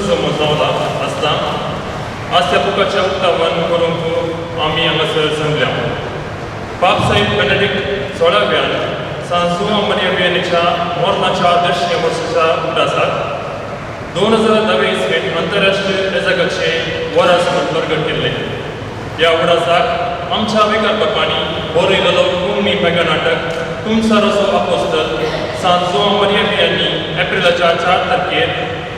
जमो जावला आसता. आज त्या बुकाचें उक्तावण करूंक आमी हांगासर जमल्या. पाप साहेब बेनेडिक्ट 16व्यान सांत जुवांव मारिया वियनीच्या मरणाच्या 150 वर्साच्या उगडासाक 2010 इसवेंत आंतरराष्ट्रीय येजाकाचें वरस म्हूण प्रगट केल्लें. ह्या उगडासाक आमच्या विकार बापांनी बरयलेलो कोंकणी मेगा नाटक कुमसारोसो आपोस्तल सांत जुवांव मारिया वियानी एप्रिलाच्या 4 तारखेर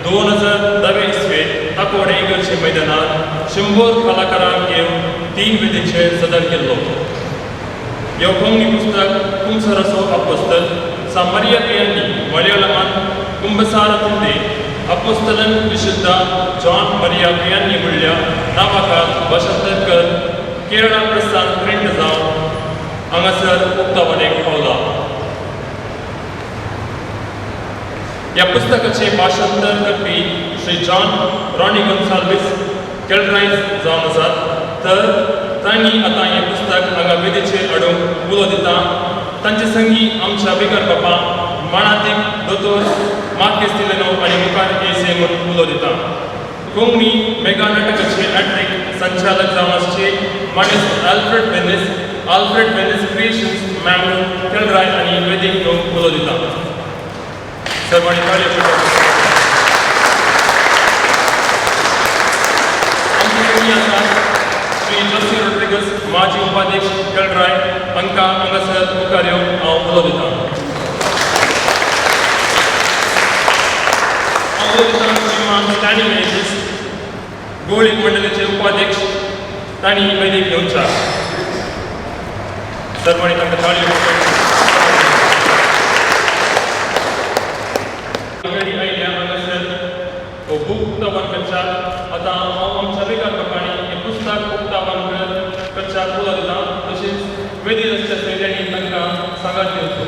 2010 इसवेंत ताकोडे इगर्जे मैदानार 100 कलाकारांक घेवन 3 वेदीचेर सदर केल्लो. ह्यो कोंकणी पुस्तक कुमसारोसो आपोस्तल सांत मारिया वियानी मलयाळमांत कुंबसारतिंदे अपोस्तलन विशुद्ध जॉन मारिया वियानी म्हणल्या नांवाखाल भाशांतर कर केरळा प्रस्थान प्रिंट जावन हांगासर उक्तावणेक पावला. ह्या पुस्तकाचें भाशांतर करपी श्री जॉन रॉनी गोन्साल्वीस केळरायज जावन आसात, तर तांणी आतां हें पुस्तक हांगा वेदीचेर हाडूंक उलो दिता. तांचे संगी आमच्या विकार बापा माणातीक दोतोर मार्केस तिलेनो आनी मुखार येसे म्हूण उलो दिता. कोंकणी मेगा नाटकाचे ॲट्रीक संचालक जावन आसचे मानेस्त Alfred Venice, Alfred Venice creations Mangalore Kelrai आनी वेदीक घेवंक उलो दिता. सर्वांनी ताळयो करच्यो. आमचे संगी आसात श्री जोसी रोड्रिगस, माजी उपाध्यक्ष केळराय, हांकां हांगासर मुखार येवंक हांव उलो दितां. हांव उलो दितां श्रीमान स्टॅनी मेनेजीस, गोळी मंडळाचे उपाध्यक्ष, तांणी वेदीक येवच्या. सर्वांनी तांकां ताळयो करच्यो. आयल्या हांगासर बूक उक्तावण करच्याक. आतां हांव आमच्या विकार बापांनी हें पुस्तक उक्तावण करच्याक उलो दितां. तशेंच वेदीर आसच्या सयऱ्यांनी तांकां सांगात दिवचो.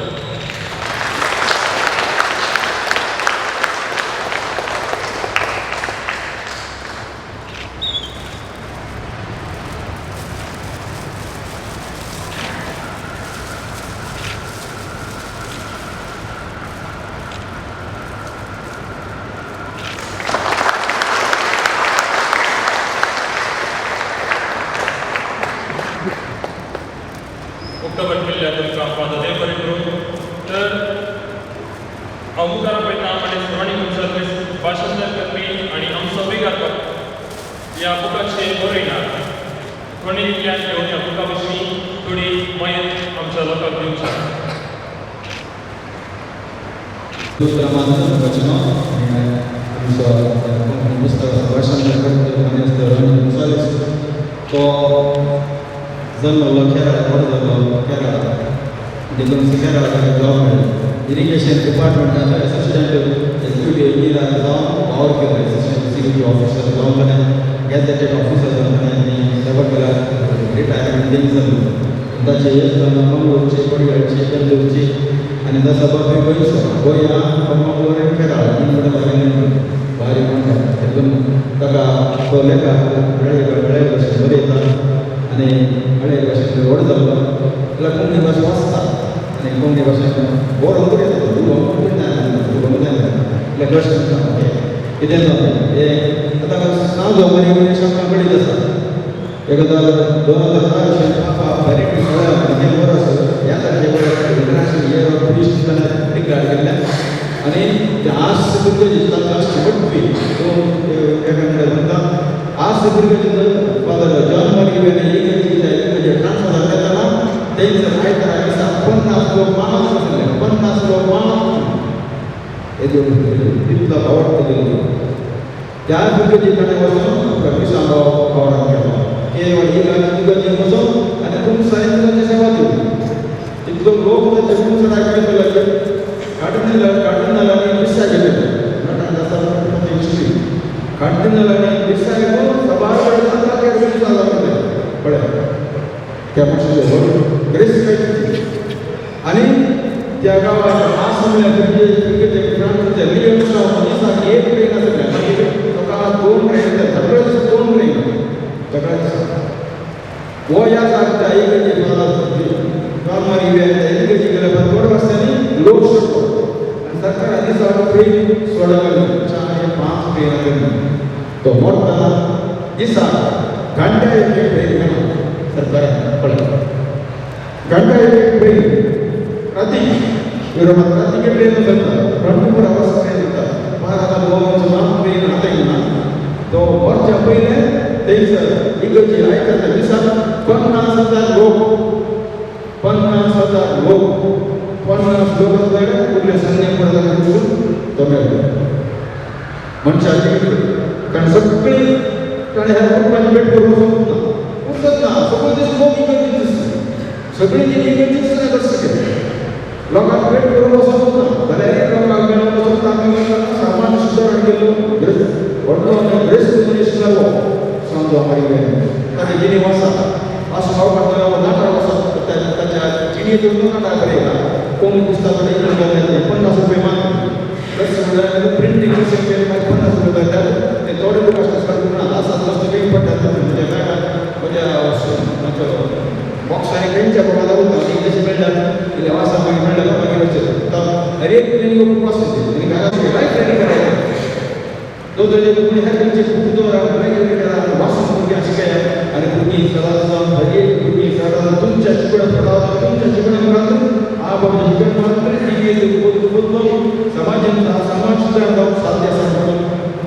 उक्तावण केल्ल्या तुमकां फादर देव बरें करूं. तर हांव मुखार पळयता मानेस्त रॉनी गोन्साल्वीस, भाशांतर करपी आनी आमचो विकार ह्या बुकाचे बरयणार, कोणींतल्यान येवन ह्या बुका विशीं थोडी मयत आमच्या लोकांक दिवच्या. दुसरा वचनो आमचो कोंकणी पुस्तक भाशांतर करता मानेस्त रॉनी गोन्साल्वीस. तो जल्मलो केरळा, व्हड जाल्लो केरळा. देखून केरळा ताका जॉब मेळ्ळो. इरिगेशन डिपार्टमेंटाचो एसिस्टंट एक्झिक्युटीव इंजिनियर जावन वावर केलो. एसिस्टंट एक्झिक्युटीव ऑफिसर जावन ताणें, गॅझेटेड ऑफिसर जावन ताणें सेवा केल्या. रिटायरमेंट तेंच जाल्लो. ताचे एज मंगळूरची, कोडगेळची, बेंदूरची आनी तसो बापूय गोंयचो. गोंया, मंगळूर आनी केरळा तीन कडेन तागेलें बारीक म्हणटा. देखून ताका तो लेखक हळे हळे भाशेन बरयता आनी हळे भाशेन व्हड जाल्लो. जाल्यार कोंकणी भाशा वाचता आनी कोंकणी भाशेन बरोवंक येता, उलोवंक उलोवंक जायना. जाल्यार कशें ओके कितें जालें हें आतां सांजो मरे आमकां कळीत आसा. 1010 वर्सां पापा बेनेडिक्ट 16 हें बरो आसा. ह्या तारखे इंटरनॅशनल इयर ऑफ प्रिस्ट ताणें डिक्लेअर केल्लें आनी ते आस भुरगे तांकां शेवटपी तो एका म्हणटा आस भुरगे फादर जॉन मारी इगर्जे ट्रान्सफर जालें तेन्ना तेंच आयतारा दिसा 50 लोक मास आसले, 50 लोक मास येद्यो तितलो आवडटा गेल्ली. त्या इगर्जे ताणें वचून आपलो मिसांव पावडान केलो. केवळ इगर्जेन वचून आनी कुमसारीन ताची सेवा दिली. तितलो लोक ताचे कुमसराक गेले. कार्डिनल कार्डिनलांनी मिस्सा केले. हिस्ट्री कार्डिनलांनी मिस्सा घेवन सबार कडेन जालें पळय त्या मनशाचे व्हड रेस्पेक्ट. आनी त्या गांवात मास म्हणल्यार क्रिकेट लियोन दिसाक एक ट्रेन आसलें, मागीर सकाळ 2 ट्रेन, सगळे दिसा 2 ट्रेन सगळ्या दिसा. हो ह्या त्या इगर्जे जॉन मारी इगर्जे गेल्या थोड्या वर्सांनी लोक सोडलो आनी सरकार दिसा ट्रेन सोडा 4 5 ट्रेन आसली. तो मरता दिसा घंट्या एक ट्रेन घाला सरकारान पळय घंटा एक ट्रेन राती युरोपात रातीगे ट्रेन चलता 24 hours train वता. बारा गोवाचो लांब ट्रेन आतां येना. तो मरच्या पयलें थंयसर इगर्जी आयकता दिसा 50,000 लोक, 50,000 लोक, 50 लोक आसले उरले संजय पडटा तो मेलो मनशाची. कारण सगळीं कारण ह्या लोकांनी भेट करून वचूंक ना, वचत ना. सगळो दीस लोक इगर्जीत दिसता, सगळीं जी इगर्जीत दिसता कसं लोकांक भेट करून वचूंक ना जाल्यार लोकांक मेळून वचूंक आमी सामान्य सुदारण केलो. व्हडलो ग्रेस्त मनीस जालो सांजो मागीर ताणें जिणी आसा असो हांव काडटलो नाटक आसा ताच्या जिणेचो नाटक बरयला. कोण पुस्तक जालें 50 रुपये मागता. प्लस म्हणल्यार प्रिंटींग कशें मागीर 50 रुपया जाल्यार ते थोडे लोक आसता ना आसा वस्तू बेगीन पडटात. म्हणजे मेळटा म्हज्या म्हजो बॉक्सांनी खंयच्या प्रमाणात उरता इंग्लीश मेळटा इल्लें वाचा मागीर मेळटा मागीर वचचें. हर एक ट्रेनिंग प्रोसेस आनी घरा लायफ ट्रेनिंग करायला तो ताजे कोणी ह्या खंयचे बुक दवरा मागीर करा वाचून भुरग्यांक शिकया. आनी भुरगीं सदांच हर एक भुरगीं सदां तुमच्या शिकवण तुमच्या शिकवण मुखार आ बाबा शिकवण मात्र समाजान समाज सुदारण जावंक साध्य आसा म्हणून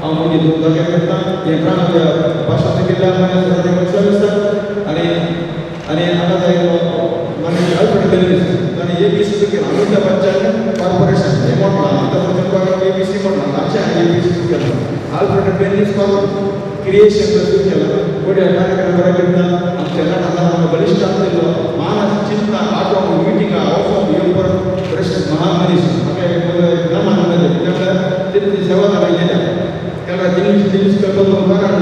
हांव मागीर दोन करता. हें प्राण भाशण केल्ल्या मागीर आनी आनी हांगा जाय माननीय अल्फ्रेड बेनीस ताणें एबीसी केला. अमिताभ बच्चन कॉर्पोरेशन हें म्हटलां, अमिताभ बच्चन एबीसी म्हटलां, ताचें एबीसी केलां. आल्फ्रेड बेनीस क्रिएशन सुरू केलां. फुडें कार्यक्रम बरें करता. आमच्या नाटकां बलिश्ट आसलेलो मानस चिंता आटो मिटिंगा ऑफ येवन प्रश्न महामनीस म्हाका एक नमान कित्याक तितली सेवा जाली गेल्या ताका जिनीस जिनीस करपाचो कारण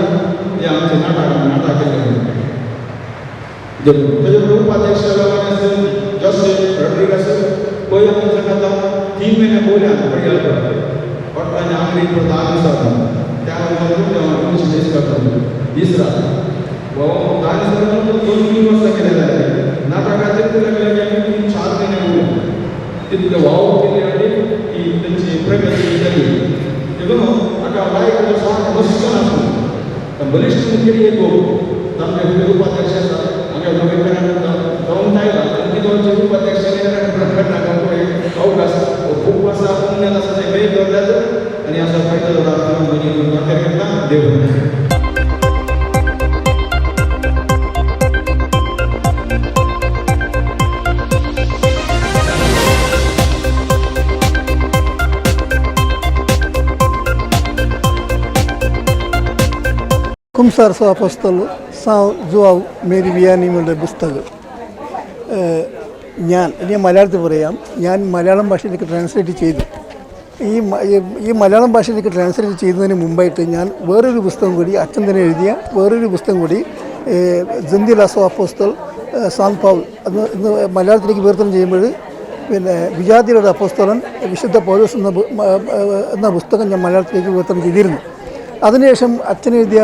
हें आमचें नाटक नाटक केलें. ताजे उपाध्यक्ष जोसे रॉड्रिगस पळय आमी सांगता 3 महिने बोल्या पडया पडटा आमरी 10 दिसां त्या इंग्लीश बेस करता दीस रात 10 दिसां 2-3 वर्सां केले जाले नाटकाचेर लागले. आमी 3-4 महिने बोलूं तितले वाव केले आनी ती तेंची प्रगती जाली. देखून हाका लायक सारको मस्त आसलो बलिश्ट मुखेली एक तांचे उपाध्यक्ष आसा हांगा नोवेकरान जावन आयला आनी दोनचे उपाध्यक्ष अवकाश खूब आसा पुण्यात आसा ते मेळ दवरल्यात आनी असो फायदो जाता करता. देव बरें. कुमसार सो അപ്പോസ്തലോ സാ ജുവാവ് മേരി വിയാനിയുടെ പുസ്തകം ഞാൻ ഇനി മലയാളത്തിൽ പറയാം. ഞാൻ മലയാളം ഭാഷയിലേക്ക് ട്രാൻസ്ലേറ്റ് ചെയ്തു. ഈ മലയാളം ഭാഷയിലേക്ക് ട്രാൻസ്ലേറ്റ് ചെയ്യുന്നതിന് മുമ്പായിട്ട് ഞാൻ വേറൊരു പുസ്തകം കൂടി, അച്ഛൻ തന്നെ എഴുതിയ വേറൊരു പുസ്തകം കൂടി, ജന്തിലാസോ അപ്പോസ്തൽ സാൻ പാവൽ, അത് ഇന്ന് മലയാളത്തിലേക്ക് വിവർത്തനം ചെയ്യുമ്പോൾ പിന്നെ വിജാതിയുടെ അപ്പോസ്തലൻ വിശുദ്ധ പൗലോസ് എന്ന പുസ്തകം ഞാൻ മലയാളത്തിലേക്ക് വിവർത്തനം ചെയ്തിരുന്നു. അതിനുശേഷം അച്ഛൻ എഴുതിയ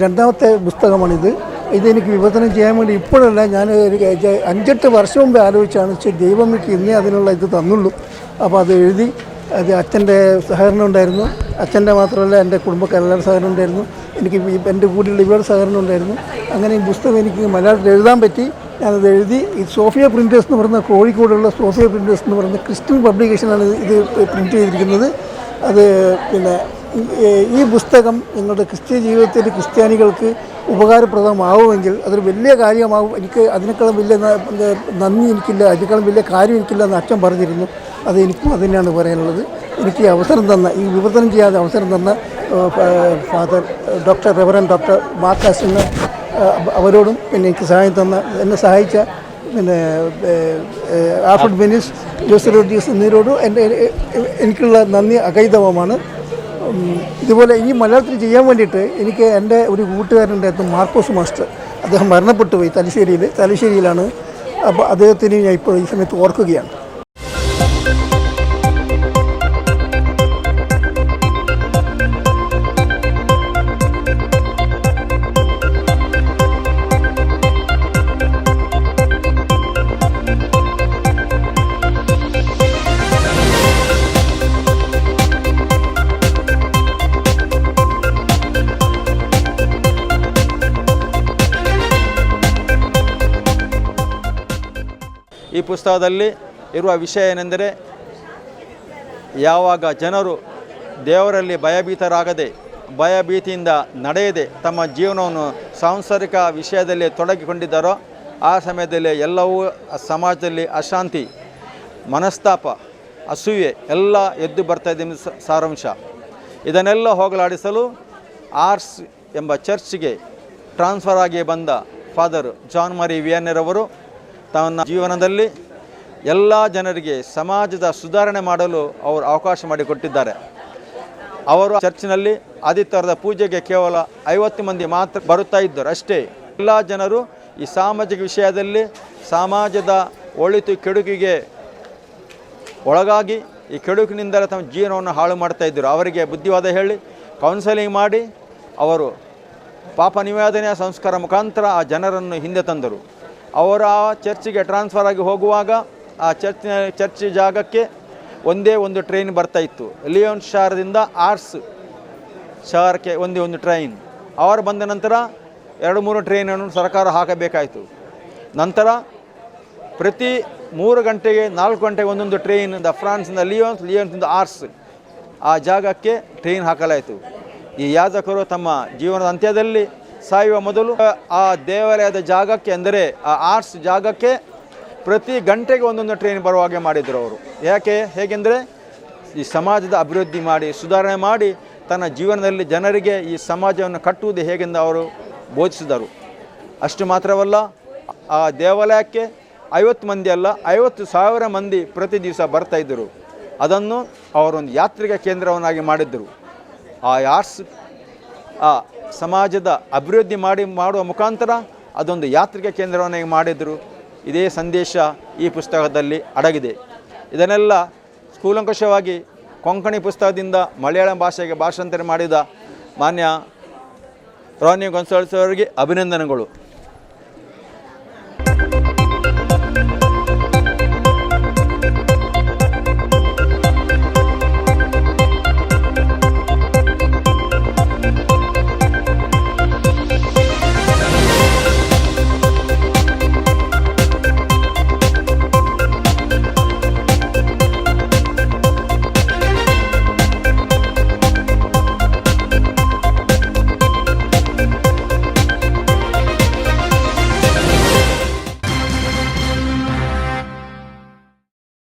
രണ്ടാമത്തെ പുസ്തകമാണിത്. ഇതെനിക്ക് വിവർത്തനം ചെയ്യാൻ വേണ്ടി ഇപ്പോഴല്ല, ഞാൻ ഒരു 5-8 വർഷം മുമ്പേ ആലോചിച്ചാണ്. പക്ഷേ ദൈവം എനിക്ക് ഇന്നേ അതിനുള്ള ഇത് തന്നുള്ളൂ. അപ്പോൾ അത് എഴുതി. അത് അച്ഛൻ്റെ സഹകരണം ഉണ്ടായിരുന്നു. അച്ഛൻ്റെ മാത്രമല്ല, എൻ്റെ കുടുംബക്കാരെല്ലാവരും സഹകരണം ഉണ്ടായിരുന്നു. എനിക്ക് എൻ്റെ കൂടെയുള്ള ഇവരുടെ സഹകരണം ഉണ്ടായിരുന്നു. അങ്ങനെ ഈ പുസ്തകം എനിക്ക് മലയാളത്തിൽ എഴുതാൻ പറ്റി. ഞാനത് എഴുതി. ഈ സോഫിയ പ്രിൻറ്റേഴ്സ് എന്ന് പറയുന്ന, കോഴിക്കോടുള്ള സോഫിയ പ്രിൻറ്റേഴ്സ് എന്ന് പറയുന്ന ക്രിസ്ത്യൻ പബ്ലിക്കേഷനാണ് ഇത് പ്രിൻറ്റ് ചെയ്തിരിക്കുന്നത്. അത് പിന്നെ ഈ പുസ്തകം നിങ്ങളുടെ ക്രിസ്ത്യ ജീവിതത്തിൽ ക്രിസ്ത്യാനികൾക്ക് ഉപകാരപ്രദമാവുമെങ്കിൽ അതൊരു വലിയ കാര്യമാവും. എനിക്ക് അതിനേക്കാളും വലിയ നന്ദി എനിക്കില്ല, അതിനേക്കാളും വലിയ കാര്യം എനിക്കില്ല എന്ന് അച്ഛൻ പറഞ്ഞിരുന്നു. അത് എനിക്കും അത് തന്നെയാണ് പറയാനുള്ളത്. എനിക്ക് ഈ അവസരം തന്ന, ഈ വിവർത്തനം ചെയ്യാതെ അവസരം തന്ന ഫാദർ ഡോക്ടർ റെവറൻ ഡോക്ടർ മാർക്കാസിന് അവരോടും പിന്നെ എനിക്ക് സഹായം തന്ന, എന്നെ സഹായിച്ച പിന്നെ ആൽഫ്രഡ് ബെനീസ്, ജോസ് റോഡ്രീസ് എന്നിവരോടും എനിക്കുള്ള നന്ദി അകൈതവമാണ്. ഇതുപോലെ ഈ മലയാളത്തിൽ ചെയ്യാൻ വേണ്ടിയിട്ട് എനിക്ക് എൻ്റെ ഒരു കൂട്ടുകാരനുണ്ടായിരുന്നു, മാർക്കോസ് മാസ്റ്റർ. അദ്ദേഹം മരണപ്പെട്ടു പോയി തലശ്ശേരിയിലാണ്. അപ്പോൾ അദ്ദേഹത്തിന് ഞാൻ ഇപ്പോൾ ഈ സമയത്ത് ഓർക്കുകയാണ്. ಪುಸ್ತಕದಲ್ಲಿ ಇರುವ ವಿಷಯ ಏನೆಂದರೆ, ಯಾವಾಗ ಜನರು ದೇವರಲ್ಲಿ ಭಯಭೀತರಾಗದೆ, ಭಯಭೀತಿಯಿಂದ ನಡೆಯದೆ ತಮ್ಮ ಜೀವನವನ್ನು ಸಾಂಸಾರಿಕ ವಿಷಯದಲ್ಲಿ ತೊಡಗಿಕೊಂಡಿದ್ದಾರೋ ಆ ಸಮಯದಲ್ಲಿ ಎಲ್ಲವೂ ಸಮಾಜದಲ್ಲಿ ಅಶಾಂತಿ, ಮನಸ್ತಾಪ, ಅಸೂಯೆ ಎಲ್ಲ ಎದ್ದು ಬರ್ತಾ ಇದೆ ಎಂಬ ಸಾರಾಂಶ. ಇದನ್ನೆಲ್ಲ ಹೋಗಲಾಡಿಸಲು ಆರ್ಸ್ ಎಂಬ ಚರ್ಚ್ಗೆ ಟ್ರಾನ್ಸ್ಫರ್ ಆಗಿ ಬಂದ ಫಾದರ್ ಜಾನ್ ಮರಿ ವಿಯನ್ನೆರವರು ತನ್ನ ಜೀವನದಲ್ಲಿ ಎಲ್ಲ ಜನರಿಗೆ ಸಮಾಜದ ಸುಧಾರಣೆ ಮಾಡಲು ಅವರು ಅವಕಾಶ ಮಾಡಿಕೊಟ್ಟಿದ್ದಾರೆ. ಅವರು ಚರ್ಚಿನಲ್ಲಿ ಆದಿತ್ಯವಾರದ ಪೂಜೆಗೆ ಕೇವಲ 50 ಮಂದಿ ಮಾತ್ರ ಬರುತ್ತಾ ಇದ್ದರು ಅಷ್ಟೇ. ಎಲ್ಲ ಜನರು ಈ ಸಾಮಾಜಿಕ ವಿಷಯದಲ್ಲಿ ಸಮಾಜದ ಒಳಿತು ಕೆಡುಕಿಗೆ ಒಳಗಾಗಿ ಈ ಕೆಡುಕಿನಿಂದಲೇ ತಮ್ಮ ಜೀವನವನ್ನು ಹಾಳು ಮಾಡ್ತಾ ಇದ್ದರು. ಅವರಿಗೆ ಬುದ್ಧಿವಾದ ಹೇಳಿ, ಕೌನ್ಸೆಲಿಂಗ್ ಮಾಡಿ, ಅವರು ಪಾಪ ನಿವೇದನೆಯ ಸಂಸ್ಕಾರ ಮುಖಾಂತರ ಆ ಜನರನ್ನು ಹಿಂದೆ ತಂದರು. ಅವರು ಆ ಚರ್ಚಿಗೆ ಟ್ರಾನ್ಸ್ಫರ್ ಆಗಿ ಹೋಗುವಾಗ ಆ ಚರ್ಚ್ ಜಾಗಕ್ಕೆ ಒಂದೇ ಒಂದು ಟ್ರೈನ್ ಬರ್ತಾಯಿತ್ತು. ಲಿಯೋನ್ ಶಹರದಿಂದ ಆರ್ಸ್ ಶಹರಕ್ಕೆ ಒಂದೇ ಒಂದು ಟ್ರೈನ್. ಅವರು ಬಂದ ನಂತರ 2-3 ಟ್ರೈನನ್ನು ಸರ್ಕಾರ ಹಾಕಬೇಕಾಯಿತು. ನಂತರ ಪ್ರತಿ 3 ಗಂಟೆಗೆ 4 ಗಂಟೆಗೆ ಒಂದೊಂದು ಟ್ರೈನ್ ಫ್ರಾನ್ಸಿಂದ ಲಿಯೋನ್ಸ್, ಲಿಯೋನ್ಸಿಂದ ಆರ್ಸ್ ಆ ಜಾಗಕ್ಕೆ ಟ್ರೈನ್ ಹಾಕಲಾಯಿತು. ಈ ಯಾಜಕರು ತಮ್ಮ ಜೀವನದ ಅಂತ್ಯದಲ್ಲಿ ಸಾಯುವ ಮೊದಲು ಆ ದೇವಾಲಯದ ಜಾಗಕ್ಕೆ, ಅಂದರೆ ಆ ಆರ್ಸ್ ಜಾಗಕ್ಕೆ ಪ್ರತಿ ಗಂಟೆಗೆ ಒಂದೊಂದು ಟ್ರೈನ್ ಬರುವ ಹಾಗೆ ಮಾಡಿದರು ಅವರು. ಯಾಕೆ ಹೇಗೆಂದರೆ ಈ ಸಮಾಜದ ಅಭಿವೃದ್ಧಿ ಮಾಡಿ, ಸುಧಾರಣೆ ಮಾಡಿ ತನ್ನ ಜೀವನದಲ್ಲಿ ಜನರಿಗೆ ಈ ಸಮಾಜವನ್ನು ಕಟ್ಟುವುದು ಹೇಗೆಂದು ಅವರು ಬೋಧಿಸಿದರು. ಅಷ್ಟು ಮಾತ್ರವಲ್ಲ, ಆ ದೇವಾಲಯಕ್ಕೆ 50 ಮಂದಿ ಅಲ್ಲ, 50,000 ಮಂದಿ ಪ್ರತಿ ದಿವಸ ಬರ್ತಾಯಿದ್ದರು. ಅದನ್ನು ಅವರೊಂದು ಯಾತ್ರಿಕ ಕೇಂದ್ರವನ್ನಾಗಿ ಮಾಡಿದ್ದರು. ಆ ಆರ್ಸ್ ಆ ಸಮಾಜದ ಅಭಿವೃದ್ಧಿ ಮಾಡುವ ಮುಖಾಂತರ ಅದೊಂದು ಯಾತ್ರಿಕ ಕೇಂದ್ರವನ್ನಾಗಿ ಮಾಡಿದರು. ಇದೇ ಸಂದೇಶ ಈ ಪುಸ್ತಕದಲ್ಲಿ ಅಡಗಿದೆ. ಇದನ್ನೆಲ್ಲ ಕೂಲಂಕಷವಾಗಿ ಕೊಂಕಣಿ ಪುಸ್ತಕದಿಂದ ಮಲಯಾಳಂ ಭಾಷೆಗೆ ಭಾಷಾಂತರ ಮಾಡಿದ ಮಾನ್ಯ ರಾನಿ ಗೊಂಸಾಲ್ಸ್ ಅವರಿಗೆ ಅಭಿನಂದನೆಗಳು.